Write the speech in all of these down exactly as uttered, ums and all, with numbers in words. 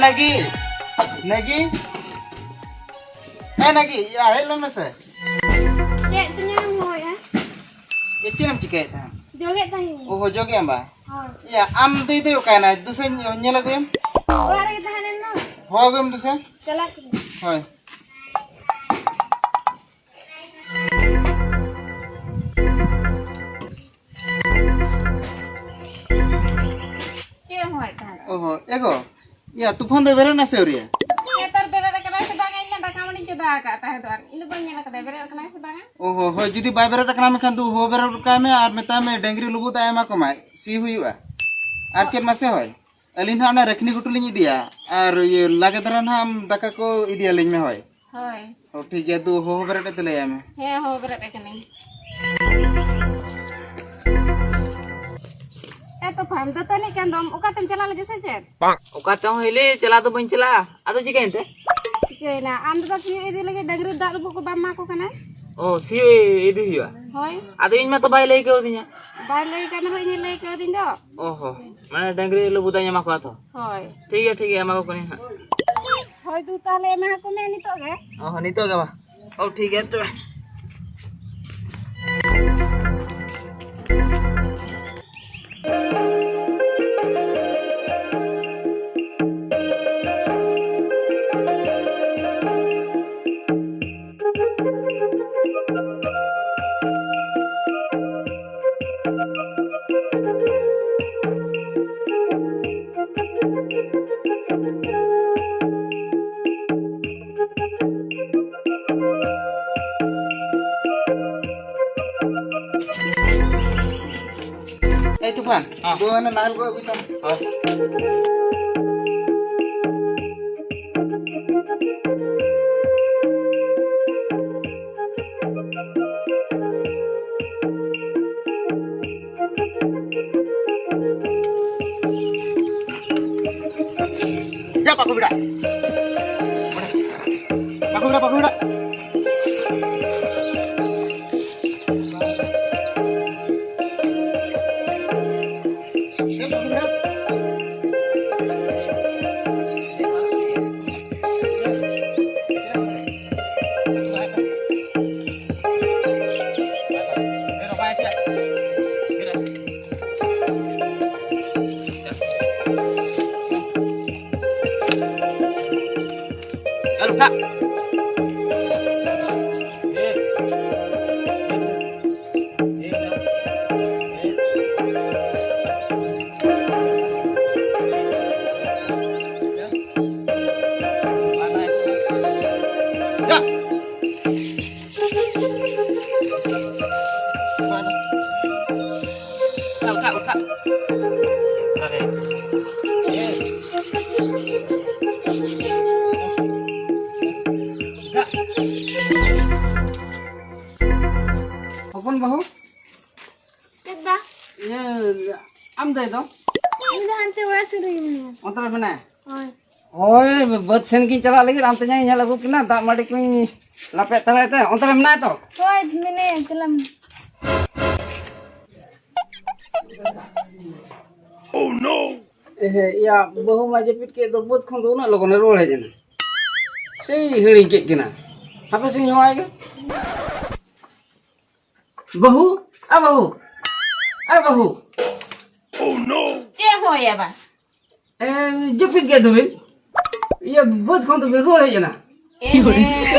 ᱱᱟᱜᱤ, ᱱᱟᱜᱤ, ᱮ ᱱᱟᱜᱤ, ᱭᱟ, ᱦᱮᱡ ᱞᱮᱱ ᱢᱮᱥᱮ᱾ ᱪᱮᱫ ᱛᱤᱧᱟᱹᱢ ᱦᱚᱦᱚᱭᱮᱫᱼᱟ? ᱮ, ᱪᱮᱫ ᱮᱢ ᱪᱤᱠᱟᱹᱭᱮᱫ ᱛᱟᱦᱮᱸᱫ? ᱡᱚᱜᱮᱫ ᱛᱟᱦᱮᱸᱫ᱾ ᱚ ᱦᱚ, ᱡᱚᱜᱮᱫ ᱟᱢ ᱵᱟ? ᱦᱳᱭ᱾ ᱭᱟ, ᱟᱢ ᱫᱟᱹᱭ ᱫᱚ ᱚᱠᱟᱭᱮᱱᱟᱭ? ᱫᱩᱥᱮ ᱧᱮᱞ ᱟᱹᱜᱩᱭᱮᱢ᱾ ᱚᱲᱟᱜ ᱨᱮᱜᱮ ᱛᱟᱦᱮᱸ ᱞᱮᱱ ᱫᱚ᱾ ᱦᱚᱦᱚ ᱟᱹᱜᱩᱭᱮᱢ ᱫᱩᱥᱮ᱾ ᱪᱟᱞᱟᱜ ᱠᱟᱹᱱᱟᱹᱧ᱾ ᱦᱳᱭ᱾ ᱪᱮᱫ ᱮᱢ ᱦᱚᱦᱚᱭᱮᱫ ᱛᱟᱦᱮᱸᱫ? ᱚ ᱦᱚ, ᱮᱜᱳ, ᱭᱟ, ᱛᱩᱯᱷᱟᱱ ᱫᱚ ᱵᱮᱨᱮᱫ ᱱᱟ ᱥᱮ ᱟᱹᱣᱨᱤᱭᱟ? ᱱᱮᱛᱟᱨ ᱵᱮᱨᱮᱫ ᱟᱠᱟᱱᱟᱭ ᱥᱮ ᱵᱟᱝᱟ? ᱤᱧ ᱢᱟ ᱫᱟᱠᱟ ᱢᱟᱹᱰᱤᱧ ᱪᱚᱸᱫᱟ ᱟᱠᱟᱫ ᱛᱟᱦᱮᱸ ᱫᱚ, ᱟᱨ ᱤᱧ ᱫᱚ ᱵᱟᱹᱧ ᱧᱮᱞ ᱟᱠᱟᱫᱟ, ᱵᱮᱨᱮᱫ ᱟᱠᱟᱱᱟᱭ ᱥᱮ ᱵᱟᱝᱟ? ᱚ ᱦᱚ, ᱦᱳᱭ, ᱡᱩᱫᱤ ᱵᱟᱭ ᱵᱮᱨᱮᱫ ᱟᱠᱟᱱᱟ, ᱢᱮᱱᱠᱷᱟᱱ ᱫᱩ ᱦᱚᱦᱚ ᱵᱮᱨᱮᱫ ᱠᱟᱭ ᱢᱮ ᱟᱨ ᱢᱮᱛᱟᱭ ᱢᱮ, ᱰᱟᱹᱝᱨᱤ ᱞᱩᱵᱩᱜ ᱫᱟᱜ ᱮᱢᱟ ᱠᱚᱢᱟᱭ, ᱥᱤ ᱦᱩᱭᱩᱜᱼᱟ᱾ ᱟᱨ ᱪᱮᱫ ᱢᱟᱥᱮ ᱦᱳᱭ, ᱟᱹᱞᱤᱧ ᱦᱟᱸᱜ ᱚᱱᱟ ᱨᱟᱹᱠᱷᱱᱤ ᱜᱷᱩᱴᱩ ᱞᱤᱧ ᱤᱫᱤᱭᱟ, ᱟᱨ ᱤᱭᱟᱹ, ᱞᱟᱜᱮ ᱫᱷᱟᱨᱟ ᱱᱟᱦᱟᱜ ᱟᱢ ᱫᱟᱠᱟ ᱠᱚ ᱤᱫᱤᱭᱟᱞᱤᱧ ᱢᱮ, ᱦᱳᱭ᱾ ᱦᱳᱭ᱾ ᱚ, ᱴᱷᱤᱠ ᱜᱮᱭᱟ, ᱫᱩ ᱦᱚᱦᱚ ᱵᱮᱨᱮᱫ ᱮ ᱛᱟᱞᱮᱭᱟᱭ ᱢᱮ᱾ ᱦᱮᱸ, ᱦᱚᱦᱚ ᱵᱮᱨᱮᱫ ᱟᱠᱟᱱᱟᱹᱧ᱾ ᱮ ᱛᱩᱯᱷᱟᱱ, ᱫᱟᱹᱛᱟᱹᱱᱤ ᱠᱟᱱ ᱫᱚᱢ, ᱚᱠᱟ ᱛᱮᱢ ᱪᱟᱞᱟᱜ ᱞᱟᱹᱜᱤᱫ ᱥᱮ ᱪᱮᱫ? ᱚᱠᱟ ᱛᱮᱦᱚᱸ ᱦᱤᱞᱤ ᱪᱟᱞᱟᱜ ᱫᱚ ᱵᱟᱹᱧ ᱪᱟᱞᱟᱜᱼᱟ᱾ ᱟᱫᱚ ᱪᱤᱠᱟᱹᱭᱮᱱ ᱛᱮ? ᱪᱤᱠᱟᱹᱭᱮᱱᱟ? ᱟᱢ ᱫᱟᱫᱟ ᱥᱤᱭᱳᱜ ᱤᱫᱤ ᱞᱟᱹᱜᱤᱫ ᱰᱟᱹᱝᱨᱤ ᱫᱟᱜ ᱞᱩᱵᱩᱜ ᱠᱚ ᱵᱟᱢ ᱮᱢᱟ ᱠᱚ ᱠᱟᱱᱟ? ᱚ, ᱥᱤᱭᱳᱜ ᱤᱫᱤ ᱦᱩᱭᱩᱜᱼᱟ? ᱦᱳᱭ᱾ ᱟᱫᱚ ᱤᱧ ᱢᱟ ᱛᱚ ᱵᱟᱭ ᱞᱟᱹᱭ ᱠᱟᱣᱫᱤᱧᱟ᱾ ᱵᱟᱭ ᱞᱟᱹᱭ ᱠᱟᱱ ᱨᱮᱦᱚᱸ ᱤᱧᱮ ᱞᱟᱹᱭ ᱠᱟᱣᱫᱤᱧ ᱫᱚ᱾ ᱚ ᱦᱚ, ᱢᱟᱱᱮ ᱰᱟᱹᱝᱨᱤ ᱞᱩᱵᱩᱜ ᱫᱟᱜ ᱤᱧ ᱮᱢᱟ ᱠᱚᱣᱟ ᱛᱚ? ᱦᱳᱭ᱾ ᱴᱷᱤᱠ ᱜᱮᱭᱟ, ᱴᱷᱤᱠ ᱜᱮᱭᱟ, ᱮᱢᱟ ᱠᱚ ᱠᱟᱹᱱᱟᱹᱧ ᱦᱟᱸᱜ᱾ ᱦᱳᱭ ᱫᱩ, ᱛᱟᱦᱞᱮ ᱮᱢᱟ ᱠᱚ ᱢᱮ ᱱᱤᱛᱚᱜ ᱜᱮ᱾ ᱚ ᱦᱚ, ᱱᱤᱛᱚᱜ ᱜᱮ ᱵᱟ? ᱚ, ᱴᱷᱤᱠ ᱜᱮᱭᱟ ᱛᱚᱵᱮ᱾ ᱮᱭ ᱛᱩᱯᱷᱟᱱ, ᱦᱮᱸ᱾ ᱫᱩ ᱚᱱᱟ ᱱᱟᱦᱮᱞ ᱠᱚ ᱟᱹᱜᱩᱭ ᱛᱟᱢ᱾ ᱦᱳᱭ᱾ ᱡᱟ ᱯᱟᱠᱚ ᱵᱮᱲᱟ᱾ ᱯᱟᱠᱚ ᱵᱮᱲᱟ, ᱯᱟᱠᱚ ᱵᱮᱲᱟ᱾ ᱟᱞᱚ ᱠᱷᱟᱜ᱾ ᱦᱚᱯᱚᱱ ᱵᱟᱹᱦᱩ᱾ ᱪᱮᱫ ᱫᱟ? ᱤᱭᱟᱹ, ᱟᱢ ᱫᱟᱹᱭ ᱫᱚ? ᱩᱱᱤ ᱫᱚ ᱦᱟᱱᱛᱮ ᱚᱲᱟᱜ ᱥᱮᱫ ᱨᱮ ᱢᱮᱱᱟᱭᱟ᱾ ᱚᱱᱛᱮ ᱨᱮ ᱢᱮᱱᱟᱭᱟ? ᱦᱳᱭ᱾ ᱦᱳᱭ, ᱵᱟᱹᱫᱽ ᱥᱮᱱ ᱜᱤᱧ ᱪᱟᱞᱟᱜ ᱞᱟᱹᱜᱤᱫ, ᱟᱢ ᱛᱮᱧᱟᱝ ᱧᱮᱞ ᱟᱹᱜᱩ ᱠᱤᱱᱟ, ᱫᱟᱜ ᱢᱟᱹᱰᱤ ᱠᱚᱧ ᱞᱟᱯᱮᱫ ᱛᱟᱨᱟᱭ ᱛᱮ᱾ ᱚᱱᱛᱮ ᱨᱮ ᱢᱮᱱᱟᱭᱟ ᱛᱚ? ᱦᱳᱭ, ᱢᱮᱱᱟᱭᱟ, ᱪᱟᱞᱟᱜ ᱢᱮ᱾ ᱮᱦᱮ, ᱤᱭᱟ, ᱵᱟᱹᱦᱩ ᱢᱟ ᱡᱟᱹᱯᱤᱫ ᱠᱮᱫ ᱫᱚ, ᱵᱟᱹᱫᱽ ᱠᱷᱚᱱ ᱫᱚ ᱩᱱᱟᱹᱜ ᱞᱚᱜᱚᱱᱮ ᱨᱩᱣᱟᱹᱲ ᱦᱮᱡ ᱮᱱᱟ᱾ ᱥᱮᱭ ᱦᱤᱲᱤᱧ ᱠᱮᱫ ᱠᱤᱱᱟ᱾ ᱦᱟᱯᱮ ᱥᱮᱧ ᱦᱚᱦᱚᱣᱟᱭ ᱜᱮ᱾ ᱵᱟᱹᱦᱩ, ᱟ ᱵᱟᱹᱦᱩ, ᱟ ᱵᱟᱹᱦᱩ᱾ ᱪᱮᱫ ᱮᱢ ᱦᱚᱦᱚᱭᱟ ᱵᱟ? ᱮ, ᱡᱟᱹᱯᱤᱫ ᱠᱮᱫ ᱫᱚᱵᱤᱱ? ᱤᱭᱟᱹ, ᱵᱟᱹᱫᱽ ᱠᱷᱚᱱ ᱫᱚᱵᱤᱱ ᱨᱩᱣᱟᱹᱲ ᱦᱮᱡ ᱮᱱᱟ? ᱮ ᱦᱮᱸ,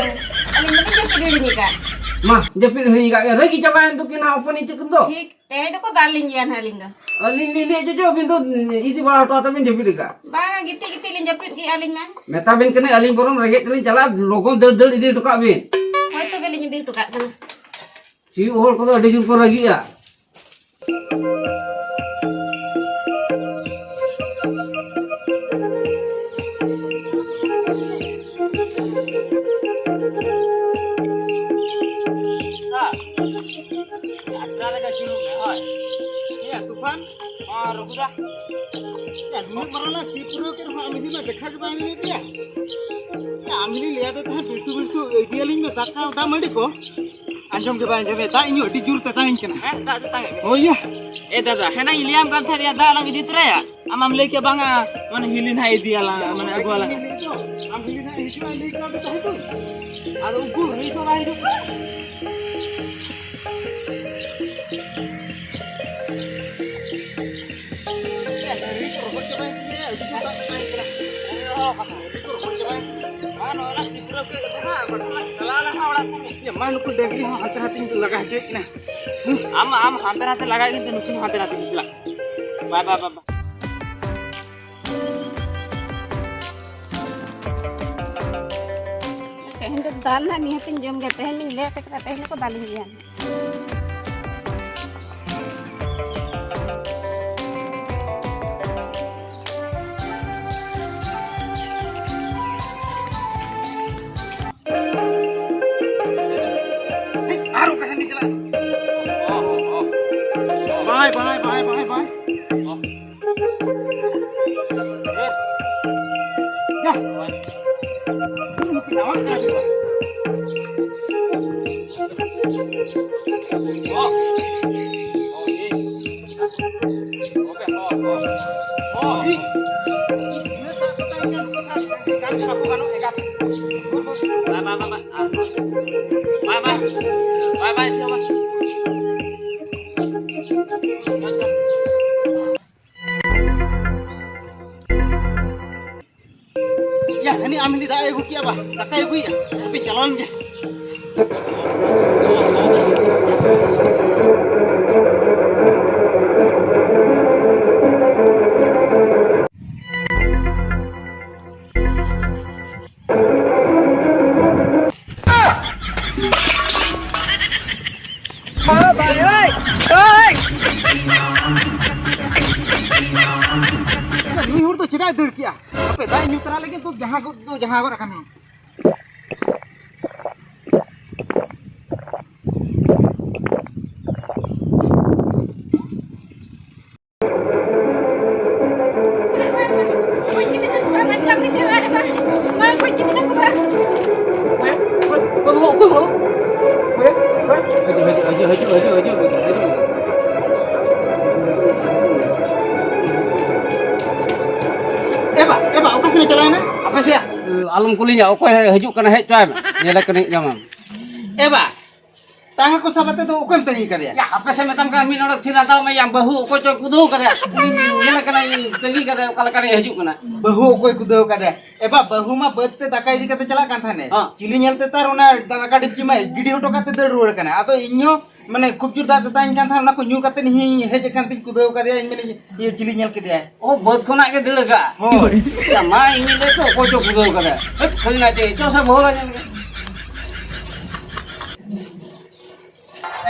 ᱟᱹᱞᱤᱧ ᱢᱟᱞᱤᱧ ᱡᱟᱹᱯᱤᱫ ᱦᱤᱲᱤᱧ ᱟᱠᱟᱫ᱾ ᱢᱟ, ᱡᱟᱹᱯᱤᱫ ᱦᱤᱲᱤᱧ ᱟᱠᱟᱫ ᱜᱮ, ᱨᱟᱹᱜᱤ ᱪᱟᱵᱟᱭᱮᱱ ᱫᱚᱠᱤᱱ ᱦᱟᱸᱜ ᱦᱚᱯᱚᱱ ᱤᱪᱟᱹ ᱠᱤᱱ ᱫᱚ᱾ ᱴᱷᱤᱠ, ᱛᱮᱦᱮᱧ ᱫᱚᱠᱚ ᱫᱟᱞ ᱞᱤᱧ ᱜᱮᱭᱟ ᱱᱟᱦᱟᱜ ᱟᱹᱞᱤᱧ ᱫᱚ᱾ ᱟᱹᱞᱤᱧ ᱞᱤᱧ ᱞᱟᱹᱭ ᱦᱚᱪᱚ, ᱟᱹᱵᱤᱱ ᱫᱚ ᱤᱫᱤ ᱵᱟᱲᱟ ᱦᱚᱴᱚ ᱠᱟᱛᱮ ᱵᱤᱱ ᱡᱟᱹᱯᱤᱫ ᱟᱠᱟᱫ᱾ ᱵᱟᱝᱟ, ᱜᱤᱛᱤᱡ ᱜᱤᱛᱤᱡ ᱞᱤᱧ ᱡᱟᱹᱯᱤᱫ ᱠᱮᱫᱼᱟ ᱟᱹᱞᱤᱧ ᱢᱟ᱾ ᱢᱮᱛᱟ ᱵᱤᱱ ᱠᱟᱹᱱᱟᱹᱧ, ᱟᱹᱞᱤᱧ ᱵᱚᱨᱚᱝ ᱨᱮᱸᱜᱮᱡ ᱛᱮᱞᱤᱧ ᱪᱟᱞᱟᱜᱼᱟ, ᱞᱚᱜᱚᱱ ᱫᱟᱹᱲ ᱫᱟᱹᱲ ᱤᱫᱤ ᱦᱚᱴᱚ ᱠᱟᱜ ᱵᱤᱱ᱾ ᱦᱳᱭ, ᱛᱚᱵᱮ ᱞᱤᱧ ᱤᱫᱤ ᱦᱚᱴᱚ ᱠᱟᱜ ᱠᱟᱱᱟ᱾ ᱥᱤᱭᱳᱜ ᱦᱚᱲ ᱠᱚᱫᱚ ᱟᱹᱰᱤ ᱡᱳᱨ ᱠᱚ ᱨᱟᱹᱜᱤᱜᱼᱟ᱾ ᱟᱪᱪᱷᱟ, ᱨᱮᱜᱮ ᱡᱩᱞᱩᱜ ᱢᱮ, ᱦᱳᱭ᱾ ᱮᱭᱟ, ᱛᱩᱯᱷᱟᱱ᱾ ᱦᱚᱸ, ᱨᱚᱜᱷᱩᱫᱟ᱾ ᱮᱭᱟ, ᱱᱩᱱᱟᱹᱜ ᱢᱟᱨᱟᱝ ᱞᱟᱝ ᱥᱤ ᱯᱩᱨᱟᱹᱣ ᱠᱮᱫ ᱨᱮᱦᱚᱸ ᱟᱢ ᱦᱤᱞᱤ ᱢᱟ ᱫᱮᱠᱷᱟ ᱜᱮ ᱵᱟᱝ ᱧᱟᱢᱮᱫ ᱢᱮᱭᱟ᱾ ᱮᱭᱟ, ᱟᱢ ᱦᱤᱞᱤ ᱞᱟᱹᱭ ᱟᱫᱮ ᱛᱟᱦᱮᱸᱫ, ᱵᱤᱨᱥᱩ ᱵᱤᱨᱥᱩ ᱤᱫᱤᱭᱟᱞᱤᱧ ᱢᱮ ᱫᱟᱠᱟ, ᱫᱟᱜ ᱢᱟᱹᱰᱤ ᱠᱚ᱾ ᱟᱸᱡᱚᱢ ᱜᱮ ᱵᱟᱭ ᱟᱸᱡᱚᱢᱮᱫ, ᱫᱟᱜ ᱤᱧ ᱟᱹᱰᱤ ᱡᱳᱨ ᱛᱮᱛᱟᱝᱤᱧ ᱠᱟᱱᱟ᱾ ᱦᱮᱸ, ᱫᱟᱜ ᱛᱮᱛᱟᱝᱮᱫ ᱢᱮ᱾ ᱦᱳᱭ ᱭᱟ᱾ ᱮ ᱫᱟᱫᱟ, ᱦᱮᱱᱟᱝ ᱤᱧ ᱞᱟᱹᱭᱟᱢ ᱠᱟᱱ ᱛᱟᱦᱮᱸᱫ, ᱫᱟᱜ ᱞᱟᱝ ᱤᱫᱤ ᱛᱚᱨᱟᱭᱟ᱾ ᱟᱢ ᱢᱟᱢ ᱞᱟᱹᱭ ᱠᱮᱫ ᱵᱟᱝᱟ, ᱢᱟᱱᱮ ᱦᱤᱞᱤ ᱱᱟᱦᱟᱜ ᱤᱫᱤᱭᱟᱞᱟᱝ, ᱢᱟᱱᱮ ᱟᱹᱜᱩᱣᱟᱞᱟᱝ᱾ ᱟᱢ ᱦᱤᱞᱤ ᱱᱟᱦᱟᱜ ᱦᱤᱡᱩᱜᱼᱟ, ᱞᱟᱹᱭ ᱠᱟᱣᱫᱮ ᱛᱟᱦᱮᱸ ᱫᱚ᱾ ᱟᱫᱚ ᱩᱠᱩᱨ ᱱᱤᱛ ᱦᱚᱸ ᱵᱟᱭ ᱦᱤᱡᱩᱜ ᱠᱟᱱᱟ᱾ ᱮ, ᱫᱟᱨᱮ ᱠᱚ ᱨᱚᱦᱚᱲ ᱪᱟᱵᱟᱭᱮᱱ ᱛᱤᱧᱟ, ᱟᱹᱰᱤ ᱡᱳᱨ ᱫᱟᱜ ᱛᱮᱛᱟᱝ ᱠᱟᱱᱟ᱾ ᱢᱟ, ᱱᱚᱜᱼᱚᱭ ᱞᱟᱝ ᱥᱤᱠᱲᱟᱹᱣ ᱠᱮᱫ ᱠᱚᱫᱚ ᱦᱟᱸᱜ, ᱵᱟᱠᱷᱟᱱ ᱞᱟᱝ ᱪᱟᱞᱟᱣ ᱞᱮᱱ ᱦᱟᱸᱜ ᱚᱲᱟᱜ ᱥᱮᱱ᱾ ᱭᱟ, ᱢᱟ, ᱱᱩᱠᱩ ᱰᱟᱹᱝᱨᱤ ᱦᱚᱸ ᱦᱟᱱᱛᱮ ᱱᱟᱛᱮᱧ ᱞᱟᱜᱟ ᱦᱚᱪᱚᱭᱮᱫ ᱠᱤᱱᱟ᱾ ᱦᱩᱸ᱾ ᱟᱢ, ᱟᱢ ᱦᱟᱱᱛᱮ ᱱᱟᱛᱮ ᱞᱟᱜᱟ ᱠᱤᱱ ᱛᱮ, ᱱᱩᱠᱤᱱ ᱦᱚᱸ ᱦᱟᱱᱛᱮ ᱱᱟᱛᱮ ᱠᱤᱱ ᱪᱟᱞᱟᱜ᱾ ᱵᱟᱭ, ᱵᱟᱭ, ᱵᱟᱭ, ᱵᱟᱭ᱾ ᱛᱮᱦᱮᱧ ᱫᱚ ᱫᱟᱞ ᱱᱟᱜ ᱱᱤᱦᱟᱹᱛᱤᱧ ᱡᱚᱢ ᱜᱮᱭᱟ᱾ ᱛᱮᱦᱮᱧ ᱢᱤᱧ ᱞᱮᱴ ᱟᱠᱟᱫᱟ, ᱛᱮᱦᱮᱧ ᱫᱚᱠᱚ ᱫᱟᱞᱤᱧ ᱜᱮᱭᱟ᱾ ᱦᱮᱸ, ᱟᱨ ᱚᱠᱟ ᱥᱮᱱ ᱵᱤᱱ ᱪᱟᱞᱟᱜᱼᱟ? ᱵᱟᱭ, ᱵᱟᱭ, ᱵᱟᱭ, ᱵᱟᱭ, ᱵᱟᱭ᱾ ᱭᱟ᱾ ᱱᱟᱣᱟ ᱠᱟᱱᱟ ᱥᱮ ᱵᱟᱝ? ᱭᱟ, ᱦᱟᱹᱱᱤ ᱟᱢ ᱦᱤᱞᱤ ᱫᱟᱜ ᱮ ᱟᱹᱜᱩ ᱠᱮᱜᱼᱟ ᱵᱟ, ᱫᱟᱠᱟᱭ ᱟᱹᱜᱩᱭᱮᱜᱼᱟ, ᱦᱟᱯᱮ ᱪᱟᱞᱟᱣᱮᱱ ᱜᱮ᱾ ᱱᱩᱭ ᱦᱚᱲ ᱫᱚ ᱪᱮᱫᱟᱜ ᱮ ᱫᱟᱹᱲ ᱠᱮᱜᱼᱟ? ᱦᱟᱯᱮ, ᱫᱟᱜ ᱤᱧ ᱧᱩ ᱛᱚᱨᱟ ᱞᱮᱜᱮ, ᱫᱚ ᱡᱟᱦᱟᱸ ᱜᱚᱫ, ᱫᱚ ᱡᱟᱦᱟᱸ ᱜᱚᱫ ᱟᱠᱟᱱ᱾ ᱦᱤᱡᱩᱜ, ᱦᱤᱡᱩᱜ, ᱦᱤᱡᱩᱜ, ᱦᱤᱡᱩᱜ, ᱦᱤᱡᱩᱜ, ᱦᱤᱡᱩᱜ᱾ ᱮ ᱵᱟ, ᱮ ᱵᱟ, ᱚᱠᱟ ᱥᱮᱱᱮ ᱪᱟᱞᱟᱣᱮᱱᱟ? ᱟᱯᱮ ᱥᱮᱭᱟᱜ ᱟᱞᱚᱢ ᱠᱩᱞᱤᱧᱟ, ᱚᱠᱚᱭ ᱦᱤᱡᱩᱜ ᱠᱟᱱᱟ, ᱦᱮᱡ ᱦᱚᱪᱚᱣᱟᱭ ᱢᱮ, ᱧᱮᱞᱮ ᱠᱟᱹᱱᱟᱹᱧ ᱡᱟᱢᱟᱢ᱾ ᱮ ᱵᱟ, ᱴᱟᱸᱜᱟ ᱠᱚ ᱥᱟᱵ ᱟᱛᱮ ᱫᱚ ᱚᱠᱚᱭᱮᱢ ᱛᱟᱺᱜᱤ ᱠᱟᱫᱮᱭᱟ? ᱭᱟ, ᱟᱯᱮ ᱥᱮᱫ ᱢᱮᱛᱟᱢ ᱠᱟᱱᱟ, ᱢᱤᱫ ᱱᱚᱰᱮ ᱛᱷᱤᱨ ᱦᱟᱛᱟᱲ ᱢᱮ, ᱭᱟ, ᱵᱟᱹᱦᱩ ᱚᱠᱚᱭ ᱪᱚ ᱠᱩᱫᱟᱹᱣ ᱠᱟᱫᱮᱭᱟ᱾ ᱩᱱᱤ ᱧᱮᱞᱮ ᱠᱟᱱᱟ, ᱤᱧ ᱛᱟᱺᱜᱤ ᱠᱟᱫᱮᱭᱟ, ᱚᱠᱟ ᱞᱮᱠᱟᱨᱮ ᱦᱤᱡᱩᱜ ᱠᱟᱱᱟ᱾ ᱵᱟᱹᱦᱩ ᱚᱠᱚᱭ ᱠᱩᱫᱟᱹᱣ ᱠᱟᱫᱮᱭᱟ? ᱮ ᱵᱟ, ᱵᱟᱹᱦᱩ ᱢᱟ ᱵᱟᱹᱫᱽ ᱛᱮ ᱫᱟᱠᱟ ᱤᱫᱤ ᱠᱟᱛᱮ ᱪᱟᱞᱟᱜ ᱠᱟᱱ ᱛᱟᱦᱮᱱᱮ᱾ ᱦᱚᱸ᱾ ᱪᱤᱞᱤ ᱧᱮᱞ ᱛᱮ ᱛᱟᱨ ᱚᱱᱟ ᱫᱟᱠᱟ ᱰᱮᱠᱪᱤ ᱢᱟ ᱜᱤᱰᱤ ᱦᱚᱴᱚ ᱠᱟᱛᱮ ᱫᱟᱹᱲ ᱨᱩᱣᱟᱹᱲ ᱠᱟᱱᱟ᱾ ᱟᱫᱚ ᱤᱧ ᱦᱚᱸ ᱢᱟᱱᱮ ᱠᱷᱩᱵ ᱡᱳᱨ ᱫᱟᱜ ᱛᱮᱛᱟᱧ ᱠᱟᱱ ᱛᱟᱦᱮᱱ, ᱚᱱᱟ ᱠᱚ ᱧᱩ ᱠᱟᱛᱮ ᱤᱧ ᱦᱚᱸᱧ ᱦᱮᱡ ᱟᱠᱟᱱ ᱛᱤᱧ ᱠᱩᱫᱟᱹᱣ ᱠᱟᱫᱮᱭᱟ᱾ ᱤᱧ ᱢᱮᱱᱮᱧ, ᱤᱭᱟᱹ, ᱪᱤᱞᱤ ᱧᱮᱞ ᱠᱮᱫᱮᱭᱟᱭ? ᱚ, ᱵᱟᱹᱫᱽ ᱠᱷᱚᱱᱟᱜ ᱜᱮ ᱫᱟᱹᱲ ᱟᱠᱟᱫ? ᱦᱳᱭ᱾ ᱭᱟ, ᱢᱟ ᱤᱧ ᱞᱟᱹᱭ ᱛᱚ, ᱚᱠᱚᱭ ᱪᱚ ᱠᱩᱫᱟᱹᱣ ᱠᱟᱫᱟ᱾ ᱦᱟᱹᱴ, ᱠᱷᱟᱹᱞᱤ ᱱᱟᱭᱛᱮ, ᱪᱚ ᱥᱮ ᱵᱚᱦᱚᱜ ᱧᱮᱞ ᱜᱮ᱾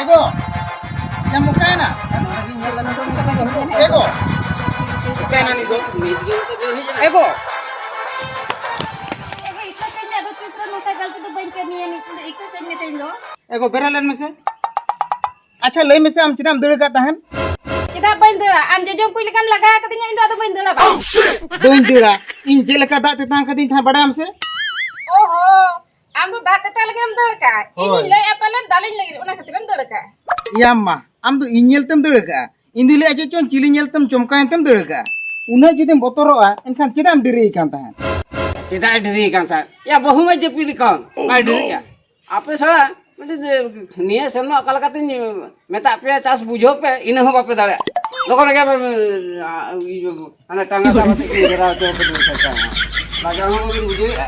ᱮᱜᱳ, ᱭᱟ, ᱢᱚᱠᱟᱭᱮᱱᱟ? ᱮᱜᱳ, ᱢᱚᱠᱟᱭᱮᱱᱟ ᱱᱤᱛ ᱫᱚ? ᱮᱜᱳ᱾ ᱮᱜᱳ, ᱤᱠᱟᱹ ᱠᱟᱹᱧ ᱢᱮ, ᱟᱫᱚ ᱛᱤᱥ ᱨᱮ ᱱᱚᱝᱠᱟ ᱜᱟᱞᱛᱤ ᱫᱚ ᱵᱟᱹᱧ ᱠᱟᱹᱢᱤᱭᱟ, ᱱᱤᱛ ᱫᱚ ᱤᱠᱟᱹ ᱠᱟᱹᱧ ᱢᱮ ᱛᱮᱦᱮᱧ ᱫᱚ᱾ ᱮᱜᱳ, ᱵᱮᱨᱮᱫ ᱞᱮᱱ ᱢᱮᱥᱮ᱾ ᱟᱪᱪᱷᱟ, ᱞᱟᱹᱭ ᱢᱮᱥᱮ, ᱟᱢ ᱪᱮᱫᱟᱜ ᱮᱢ ᱫᱟᱹᱲ ᱟᱠᱟᱫ ᱛᱟᱦᱮᱸᱱ? ᱪᱮᱫᱟᱜ ᱵᱟᱹᱧ ᱫᱟᱹᱲᱟ? ᱟᱢ ᱡᱚᱡᱚᱢ ᱠᱩᱡ ᱞᱮᱠᱟᱢ ᱞᱟᱜᱟ ᱟᱠᱟᱫᱤᱧᱟ, ᱤᱧ ᱫᱚ ᱟᱫᱚ ᱵᱟᱹᱧ ᱫᱟᱹᱲᱟ ᱵᱟᱝ᱾ ᱵᱟᱹᱧ ᱫᱟᱹᱲᱟ, ᱤᱧ ᱪᱮᱫ ᱞᱮᱠᱟ ᱫᱟᱜ ᱛᱮᱛᱟᱝ ᱠᱟᱫᱤᱧ ᱛᱟᱦᱮᱸᱫ, ᱵᱟᱰᱟᱭᱟᱢ ᱥᱮ? ᱳᱦᱳ, ᱟᱢ ᱫᱚ ᱫᱟᱜ ᱛᱮᱛᱟᱝ ᱞᱟᱹᱜᱤᱫ ᱮᱢ ᱫᱟᱹᱲ ᱟᱠᱟᱫ? ᱦᱳᱭ᱾ ᱤᱧᱤᱧ ᱞᱟᱹᱭᱮᱫᱼᱟ ᱯᱟᱞᱮᱱ ᱫᱟᱞᱤᱧ ᱞᱟᱹᱜᱤᱫ, ᱚᱱᱟ ᱠᱷᱟᱹᱛᱤᱨ ᱮᱢ ᱫᱟᱹᱲ ᱟᱠᱟᱫ᱾ ᱭᱟᱢ ᱢᱟ, ᱟᱢ ᱫᱚ ᱤᱧ ᱧᱮᱞ ᱛᱮᱢ ᱫᱟᱹᱲ ᱟᱠᱟᱫᱼᱟ? ᱤᱧ ᱫᱩᱧ ᱞᱟᱹᱭᱮᱫᱼᱟ, ᱪᱮᱫ ᱪᱚᱝ ᱪᱤᱞᱤ ᱧᱮᱞ ᱛᱮᱢ ᱪᱚᱢᱠᱟᱣᱮᱱ ᱛᱮᱢ ᱫᱟᱹᱲ ᱟᱠᱟᱫᱼᱟ? ᱩᱱᱟᱹᱜ ᱡᱩᱫᱤᱢ ᱵᱚᱛᱚᱨᱚᱜᱼᱟ, ᱮᱱᱠᱷᱟᱱ ᱪᱮᱫᱟᱜ ᱮᱢ ᱰᱮᱨᱤᱭ ᱠᱟᱱ ᱛᱟᱦᱮᱸᱫ? ᱪᱮᱫᱟᱜ ᱮ ᱰᱮᱨᱤᱭ ᱠᱟᱱ ᱛᱟᱦᱮᱸᱫ? ᱭᱟ, ᱵᱟᱹᱦᱩ ᱢᱟᱭ ᱡᱟᱹᱯᱤᱫ ᱠᱟᱱ, ᱵᱟᱭ ᱰᱮᱨᱤᱜᱼᱟ᱾ ᱟᱯᱮ ᱥᱟᱞᱟ, ᱢᱤᱫᱴᱤᱡ ᱱᱤᱭᱟᱹ ᱥᱮᱨᱢᱟ ᱚᱠᱟ ᱞᱮᱠᱟᱛᱤᱧ ᱢᱮᱛᱟᱜ ᱯᱮᱭᱟ, ᱪᱟᱥ ᱵᱩᱡᱷᱟᱹᱣ ᱯᱮ, ᱤᱱᱟᱹ ᱦᱚᱸ ᱵᱟᱯᱮ ᱫᱟᱲᱮᱭᱟᱜᱼᱟ᱾ ᱞᱚᱜᱚᱱ ᱨᱮᱜᱮ ᱟᱯᱮ, ᱟ, ᱤᱭᱟᱹ, ᱦᱟᱱᱮ ᱴᱟᱸᱜᱟ ᱥᱟᱵ ᱠᱟᱛᱮ ᱠᱤᱱ ᱜᱷᱮᱨᱟᱣ ᱦᱚᱪᱚ ᱠᱟᱫᱟ᱾ ᱞᱟᱡᱟᱣ ᱦᱚᱸ ᱵᱟᱵᱤᱱ ᱵᱩᱡᱷᱟᱹᱣᱮᱫᱼᱟ᱾